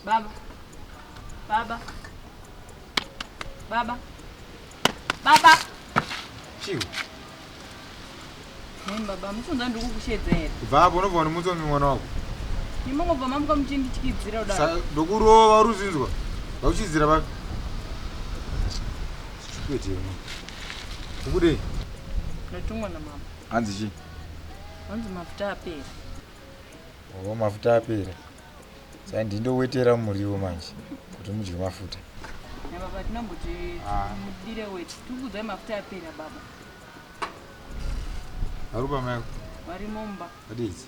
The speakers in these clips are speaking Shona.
Baba. Baba. Baba. Baba. Chiwo. Nemi baba, musunza ndiri kukushedza here? Kubva apo unobva wandimutsa mi mwana wako. Nimongobva mamuka muchindityityidzira kudaro. Sa ndokurova uri kuzvinzwa. Vakuchidzira papi? Stupid yemunhu. Ukudei? Ndatumwa namama. Hanzi chii? Hanzi mafuta apera. Oh, mafuta apera. Saka ndindowetera muriwo manje kuti mudye mafuta. Na baba tinamboti Ah. mudire weti. Tikuudzai mafuta apera baba. Arupa mai ako. Varimo mumba. Adidzi.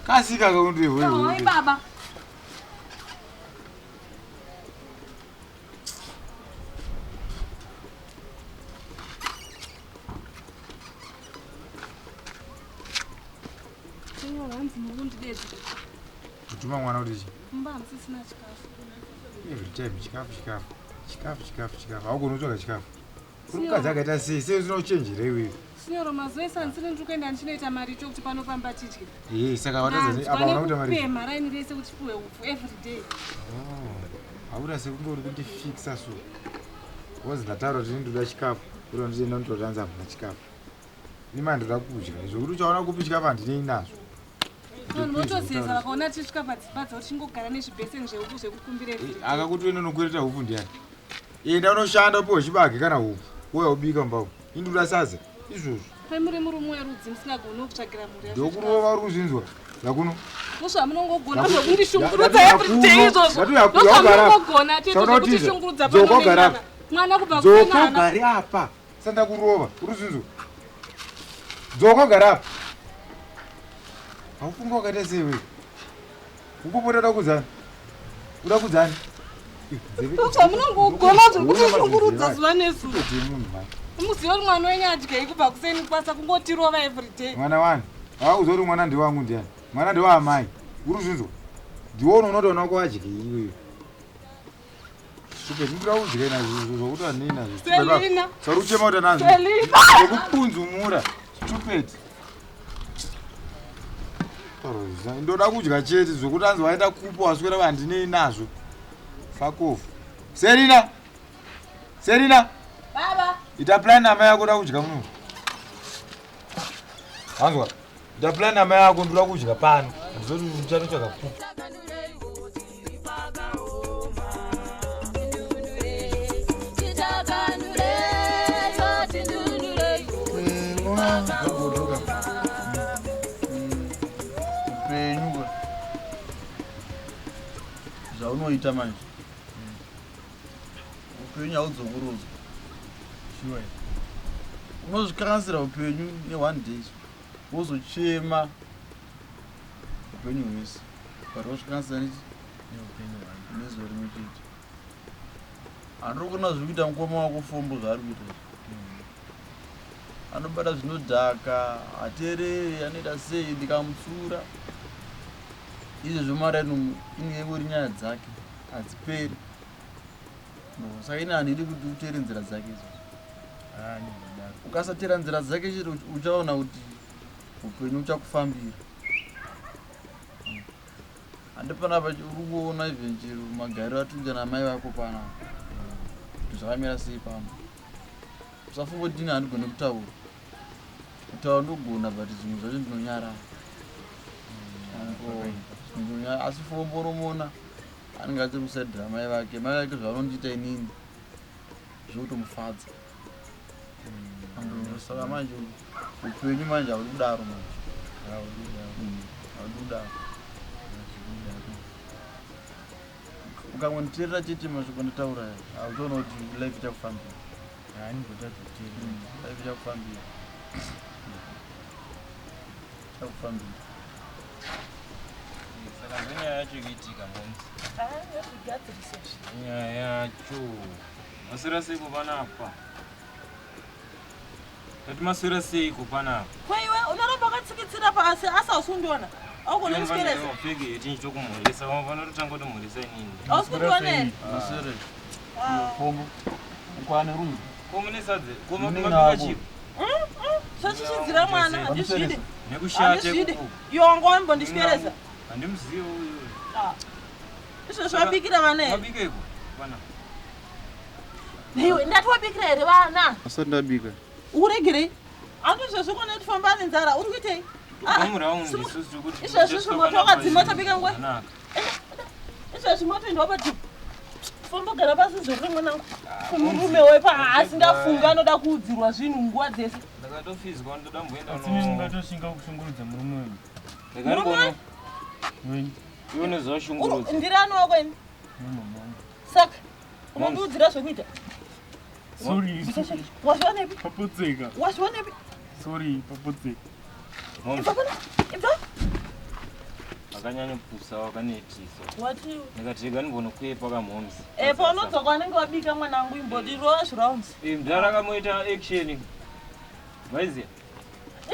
Kasika kaunde wewe. Oi baba. Sinyoro hanzi muri kundidedza. Kutuma mwana kuti chii? Mumba hamusisina chikafu. Every time chikafu chikafu. Chikafu chikafu chikafu. Haugoni kutsvaga chikafu. Uri mukadzi akaita sei? Sei usina kuchenjera iwewe? Sinyoro mazuva ese handisiri ndiri kuenda ndichinoita maricho kuti pano pamba tidye. Eh, saka watadza apa hauna kuita mari. Ndakupemha raini rese kuti tipiwe upfu every day. Oh. Hauna sekunge uri kundifixa so. Because ndataura kuti ndinoda chikafu. Uri ndinoenda ndototanza hamuna chikafu. Ini manje ndoda kudya. Zvekuti uchaona kupi chikafu handinei nazvo. Vanhu votozeza vakaona tichisvika padzimba dzavo tichingogara nezvibheseni zveupfu zvekukumbira every day. Akakuti uende unokwereta hupfu ndiani? Enda unoshanda upiwe chibage kana hupfu. Wouya ubika mumba umu. Ini ndoda sadza. Izvozvo. Pai muri murume werudzi musingagoni kutsvagira mhuri yacho. Ndokurova uri kuzvinzwa. Lakuno. Ndozvamunongogona zvekundishungurudza every day izvozvo. Ndozvamunongogona chete zvekutishungurudza pano nemwana. Mwana kubva Dzoka kusenana. ugare apa. Sanda kurova. Uri kuzvinzwa. Dzoka ugare apa. Haufunga wakaita sei wewe? Ukupota uda kudzani? Uda kudzani? Ndozvamunongogona zvekutishungurudza zuva nezuva. Munhu mhani. Muzive kuti mwana wenyu adyei kubva kuseni kubasa kungotirova every day. Mwana wani? Hauziva kuti mwana ndewangu ndiani? Mwana ndewaamai. Uri kuzvinzwa? Ndiwe unotoona wako adyei iwewe. Stupid, ndinoda kudya nazvo zvokuti handinei nazvo. Selina. Sari kuchema kuti anazvo. Selina. Ndokupunzumura. Stupid. Ndoda kudya chete zvokuti anzi waita kupo waswera handinei nazvo. Fuck off. Selina. Selina. Baba. Ita plan namai yako uda kudya muno. Hanzwa. Ita plan namai yako ndoda kudya pano. Ndizoti uchatotsvaga kupo. Upenyu ka zvaunoita manje upenyu haudzokorodzwa Sure. unozvikanganisira upenyu neone day wozochema upenyu hwese but wazvikanganisira nechi Neupenyu hwangu. nezuva rimwe chete handiri kuona zviri kuita mukoma wako fombo zvaari kuita izvi anobata zvinodhaka hateereri anoita sei ndikamutsura izvezvo mari ino inenge ingori nyaya dzake hadziperi No, saka ini handidi kuti uteere nzira dzake izvozvo Ah, ndinodaro. ukasateera nzira dzake chete uchaona kuti upenyu uchakufambira handi panapa uri kuona even chero magariro atikuita namai vako panapa kuti zvakamira sei pano usafunga kuti ini handigone kutaura kutaura ndogona but zvimwe zvacho ndinonyarara Ndinonyarara. asi fombo unomuona anenge achiri kusaidhira mai vake mai vake zvavanondiita inini zvokutomufadza saka manje upenyu manje haudi kudaro manje haudi kudaro ukangonditeerera chete mashoko ndataura aya hautoona kuti life ichakufambira Handingotadza kuteerera. Life ichakufambira ichakufambira Saka ndonyaya yacho ikuitika mbonzi. Zvigadzirisa izvi. Nyaya yacho. Maswera seiko panapa? Tati maswera seiko panapa? Kwaiwe unoramba wakatsikitsira pasi asi hausi kundiona. Haugoni kuswera. Pfeke yetinyi tokumhoresa, vamwe vanototanga kutomhoresa inini. Hausi kundiona here? Maswere. Pombo. Ukwane rumwe. Ko mune sadza? Ko Mune mabika nako. chii? Zvachichidzira mwana handizvidi. Nekushate Handizvidi. kuku. Iwe wanga wambondisweresa. Handimuzive uyu. Ah. Izvozvo wabikira vana here? Wabikeiko? Vana. Iwe ndati wabikira here vana? Asati ndabika. Uregerei? Antu izvozvo kona tifamba nenzara uri kuitei? Ah, izvozvo zvimoto wakadzima tabika nguva. Izvozvo moto ndo wabati. Famba gara pasi zvokuri mwanangu. Murume wepa asingafungi anoda kuudzirwa zvinhu nguva dzese. Ndakatofizwa ndoda mboenda Asi ndingatoshinga kushungurudza murume wenyu. Murume wenyu? Iwe unozoshungurudza. Ndirani wako ini? Saka unondiudzira zvekuita. Sorry. Wazvionepi? Papotseka. Wazvionepi? Sorry, papotseka. Ibva pano. Ibva. Akanyanya kupusa wakanetisa. Wati. Ndikati rega ndimbonokuyepa kamhoms. Eh, paunodzoka wanenge wabika mwanangu imbodi rova zvirounds. Eh, mudhara akamoita action. Vaiziya?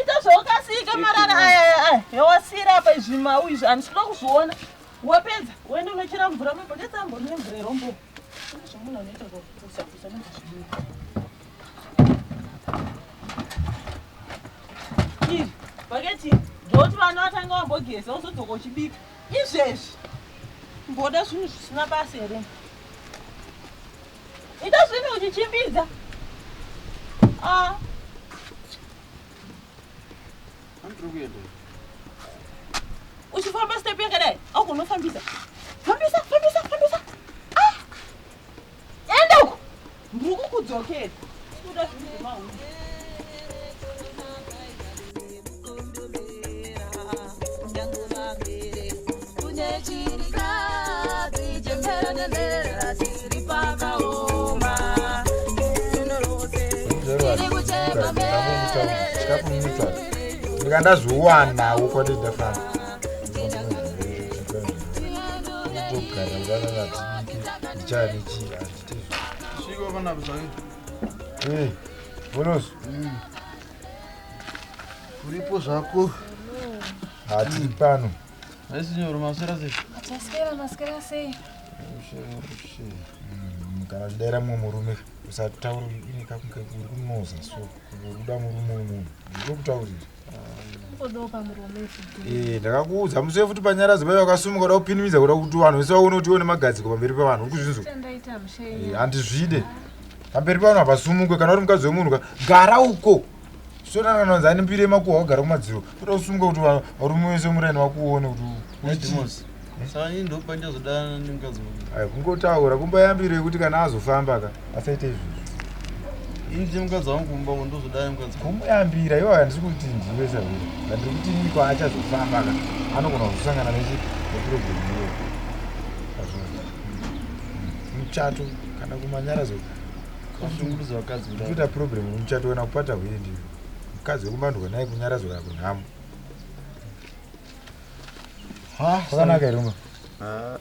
Ita zvaukasika marara aya aya aya. Yawasira apa izvi mau izvi handisi kuda kuzviona. Wapedza woenda unochera mvura mubhaketi ambori nemvura yerombo. Zvomunhu anoita zvakupusa pusa nezvizvii. Iri bhaketi ndoti vana vatanga vambogeza wozodzoka uchibika. Izvezvi mboda zvinhu zvisina basa here? Ita zvinhu uchichimbidza. Ah. Andiri kuenda. Uchifamba step yakadai auko unofambisa. Fambisa, fambisa, fambisa. Ah! Enda uko. Ndiri kukudzokera. Kuda zvinhu zvemahuni. Chikafu mutsva. Ndikandazviwanawo kwati ndafamba. Ndogara udanana tibike ndichaya nechii handiti Svika panapa zvake. Eh, bonos. Uripo zvako. Hatiri pano. Haisi nyoro maswera sei? Taswera maswera sei? Kana uchidaira mumwe murume usataura ine kakunge uri kunoza so uri kuda murume wemunhu ndikokutaurira. Kungodawo pamurume futi. Eh, ndakakuudza musi wefuti panyaradzo paiva wakasumuka kuda kupinimidza kuda kuti vanhu vese vaone kuti iwe nemagadziko pamberi pevanhu uri kuzvinzwa. Chandaita mushe. Eh, handizvide pamberi pevanhu hapasumukwe kana uri mukadzi wemunhu ka gara uko sotanananzi ane mbiri yemakuhwa wagara kumadziro kuda kusumuka kuti varume vese muraini vakuone kuti uri chii. Demos. Saka ini ndopandichazodanana nemukadzi wangu. Ai, kungotaura kumbayambiro yekuti kana azofamba ka asaite izvozvo Ini ndine mukadzi wangu kumba uko ndozodana nemukadzi wangu. kumuyambira iwo handisi kuti ndiwe sahwira ndandiri kuti ini kwaachazofamba ka anogona kuzosangana nechi neproblem iyoyo Azvozvo. Muchato kana kumanyaradzo Kushungurudza vakadzi kudai. kuita problem muchato kana kupata hwiri ndiwe mukadzi wekumbandwa naye kunyaradzo kana kunhamo Ha, kwakanaka here umba Ah.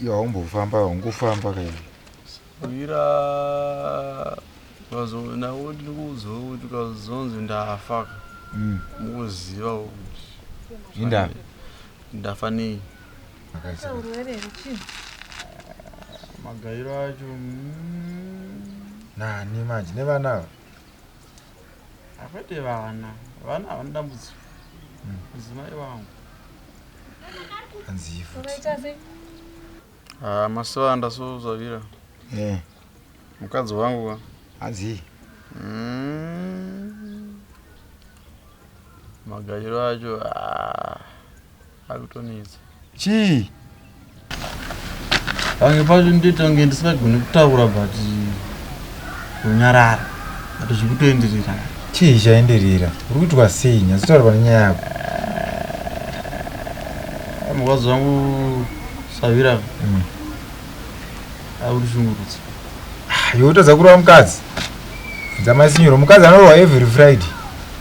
iwe haumbofamba haungofamba ka iwe Wira ukazoona kuti ndikuudzawo kuti ukazonzi ndafa ka. Mukuziva kuti Indava? Ndafa nei? Urwere here chii? Magairo acho nani manje nevana ava akwete vana. Vana havana dambudziko. Mudzimai wangu. Hanzi futi. Unoita sei? Ah, masivanda so zvavira. Eh. Mukadzi wangu ka. Hanzi. Magairo acho ah, akutonetsa. Chii? Pange pacho ndoita kunge ndisingagoni kutaura but kunyarara. But zvikutoenderera. Chii chaenderera? Uri kuitwa sei? Nyatsotaura pane nyaya yako. Mukadzi wangu Savira akutishungurudza. Iwe utadza kurova mukadzi. Bvunza mai Sinyoro, mukadzi anorohwa every Friday.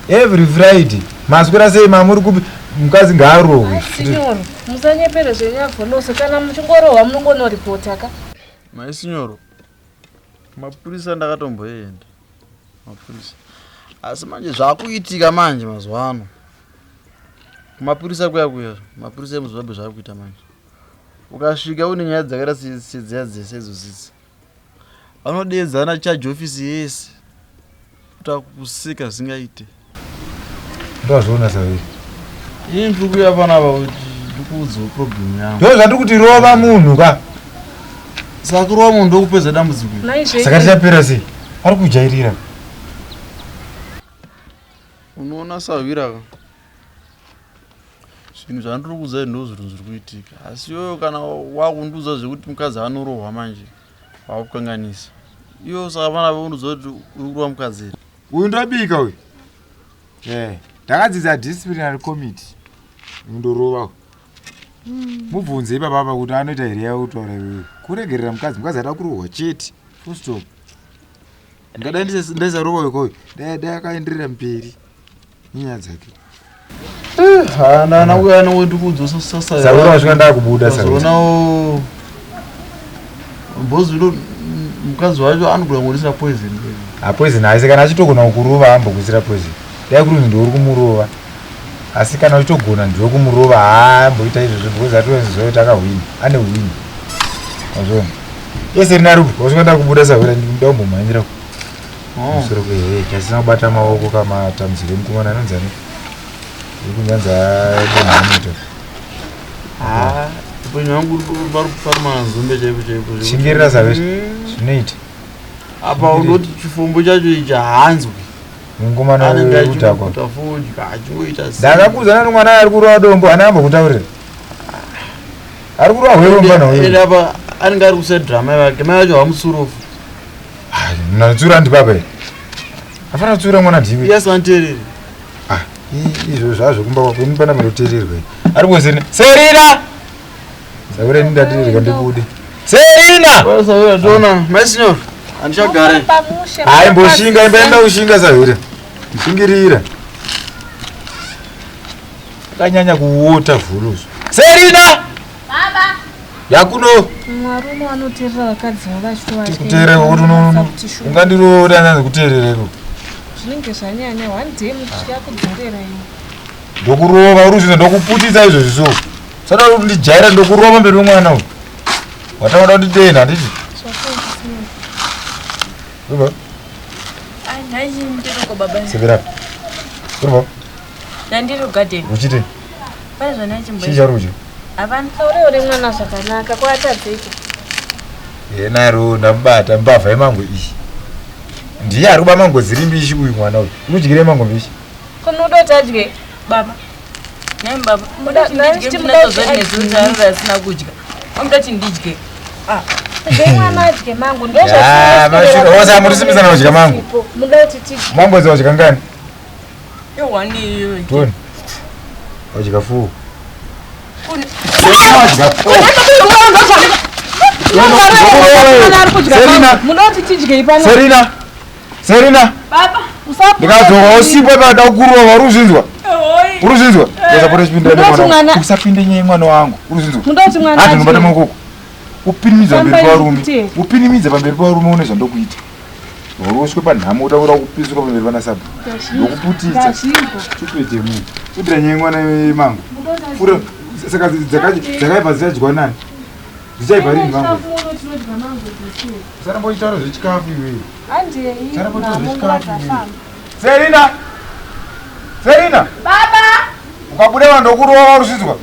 Every Friday. Maswera sei mamuri kupi? Mukadzi ngaarohwe. Sinyoro, musanyepere zvenyu avholoso kana muchingorohwa munongonoripota ka. Mai Sinyoro, mapurisa ndakatomboenda. Mapurisa. Asi manje zvakuitika manje mazuva ano. Kumapurisa kuya kuya, mapurisa emuZimbabwe zvakuita manje. Ukasvika une nyaya dzakaita sedziya dzese idzodzi. Vanodeedzana charge office yese. Kuti akuseka zvingaite. Ndozviona Saviri. Ini ndiri kuuya panapa kuti Ndikuudzawo problem yangu. Ndo zvandiri kuti rova munhu ka. Saka kurova munhu ndokupedza dambudziko iri. Naizve. Saka tichapera sei? Ari kujairira. Unoona sahwira ka. Zvinhu zvandiri kuudza ndo zvinhu zviri kuitika. Asi iwewe kana wakundiudza zvekuti mukadzi anorohwa manje wakukanganisa. Iwe saka vana vakundiudza kuti uri kurova mukadzi here? Uyu ndobika uyu. Eh, ndakadzidza disciplinary committee. Ndorova. Mubvunze ipapa apa kuti anoita here yautaura iwewe. Kuregerera mukadzi, mukadzi ada kurohwa chete. Full stop. Ndingadai ndaisarova uyu koyu. Dai dai akaenderera mberi. Nyaya dzake. Hana uya anondikuudza sasa. Sarura wasvika ndakubuda sarura. Unozoona bhozi uno mukadzi wacho anogona kuisira poison. Ha poison haisi kana achitogona kukurova ambokuisira poison. Dai kuri kunzi ndiwe uri kumurova. Asi kana uchitogona ndiwe kumurova haamboita izvozvo because atoziva kuti akahwina. Ane hwini. Wazviona? Yese rina rubu. Wasvika ndakubuda sahwira ndinoda kumbomhanyira. Musoro kwehe chasina kubata maoko kamatambudziko emukomana anonzi ani? Uri kunzanza anomhanyita. Ah, upenyu hwangu uri vari kufaruma nzombe chaipo chaipo. Shingirira sahwira. Zvinoita. Apa unoti chifombo chacho ichi haanzwi. Mukomana Anenge wekudhakwa. achingoita fodya achingoita sei. Ndakakuudza nani mwana ari kurova dombo ana ambokutaurira. Ari kurova hwero mfana Ende uyu. apa anenge ari kusedra mai vake. Mai vacho hamusurofu. Natsura ndibaba here? Afana kutsura mwana ndiwe. Iye asingateereri. Ah, izvo zvazvo kumba kwako ini pana panoteererwa. Ari kuserina. Serina! Saura ini ndateererwa ndibude. Serina! Sahwira toona. Mai signor, handichagare. Pamusha. Hayi mboshinga imbaenda kushinga sahwira. Shingirira. Akanyanya kuwota vhuluzo. Serina! Baba. Yakuno. Varume vanoteerera vakadzi vavo vachitovatya. Kuteerera kuti ungandiroora nani kuteerera iko. Zvinenge zvanyanya one day muchida kudzorera iwe. Ndokurova uri zvinhu ndokuputitsa izvozvi so. Sada kuti ndijaira ndokurova mberi wemwana uyu. Watanga kunditenda handiti? Urwa, Ndiriko baba. sebera. Urwa, Ndandiri kugadheni. uchite. Pane zvandachimbo. Chii chauri kudya? Hapana. Taurewo nemwana zvakanaka kwatadzeiko. Yenaro ndamubata mbavha yemango iyi. Ndiye ari kuba mango dziri mbishi uyu mwana uyu. Unodyire mango mbishi? Kunoda kuti adye. Baba. Nai baba. Muda- Muda nai kuti chiti ndidye muda kuti ndinatozva nezuro tarara asina kudya. Wamuda kuti ndidye. Ah. Zve mwana adye mango. Ndo Ya, mashura. Wose amurisimbisana kudya mango. Muda kuti tidye. Mango dzawadya ngani? Yowani iyoyo. Toni. Wadya fuwo. Kune- Wadya fuwo. Serina. Muda kuti tidye ipano. Serina. Serina. Baba. Ndikadzoka usipo pada kurova uri kuzvinzwa? Uri kuzvinzwa? Usapota chipinda Muda kuti mwana mwana- wangu. Usapinde nyaya yemwana wangu. Uri kuzvinzwa? Muda kuti mwana Hadi ndinobata adye. maoko uko. Upinimidza pamberi Fambai pavarume. ndikutee. Upinimidza pamberi pavarume une zvandokuita. Uroswe panhamo utaura kupiswa pamberi pana sabhu. Ndokuputitsa. Ndazvinzwa. Chipete munhu. Chipinda nyaya yemwana yemango. Fura saka dzakaibva dzichadyiwa nani? Dzichaibva rini mango? Usaramba uchitaura zvechikafu iwewe. Handei. Usaramba uchitaura Namo nguva zvechikafu iwewe. dzafamba. Serina! Serina! Baba. Ukabuda vanhu ndokurova urusvidzwa.